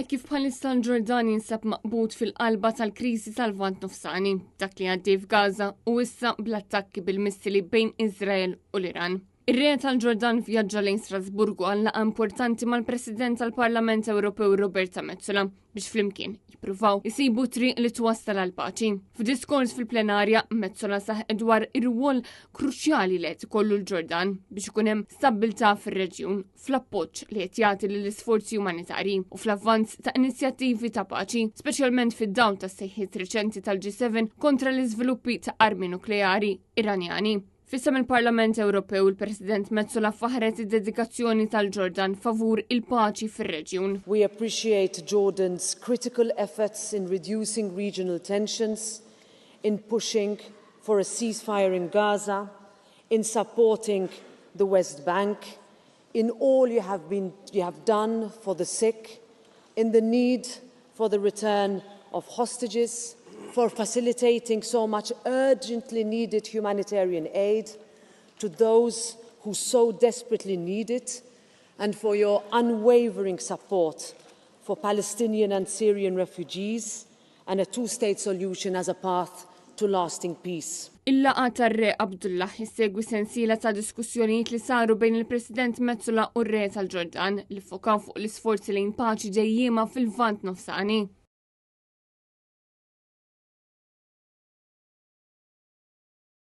Hekk kif bħalissa l-Ġordan jinsab maqbud fil-qalba tal-kriżi tal-Lvant Nofsani, dak li għaddej f'Gaza u issa bl-attakki bil-missili bejn Iżrael u l-Iran. Ir-Re tal-Ġordan vjaġġa lejn Strasburgu għal laqgħa importanti mal-President tal-Parlament Ewropew Roberta Metsola biex flimkien jippruvaw isibu triq li twassal għal paċi. F'diskors fil-plenarja, Metsola saħqet dwar ir-rwol kruċjali li qed ikollu l-Ġordan biex ikun hemm stabbiltà fir-reġjun, fl-appoġġ li qed jagħti lill-isforzi umanitarji u fl-avvanz ta' inizjattivi ta' paċi, speċjalment fid-dawl tas-sejħiet riċenti tal-G7 kontra l-iżviluppi ta' armi nukleari Iranjani. F'isem il-Parlament Ewropew, il-President Metsola faħret id-dedikazzjoni tal-Ġordan favur il-paċi fir-reġjun. We appreciate Jordan's critical efforts in reducing regional tensions, in pushing for a ceasefire in Gaza, in supporting the West Bank, in all you have, been, you have done for the sick, in the need for the return of hostages, for facilitating so much urgently needed humanitarian aid to those who so desperately need it, and for your unwavering support for Palestinian and Syrian refugees and a two-state solution as a path to lasting peace. Il-laqgħa tar-Re Abdullah issegwi sensiela ta' diskussjonijiet li saru bejn il-President Metsola u r-Re tal-Ġordan li ffokaw fuq l-isforzi lejn paċi dejjiema fil-Lvant Nofsani.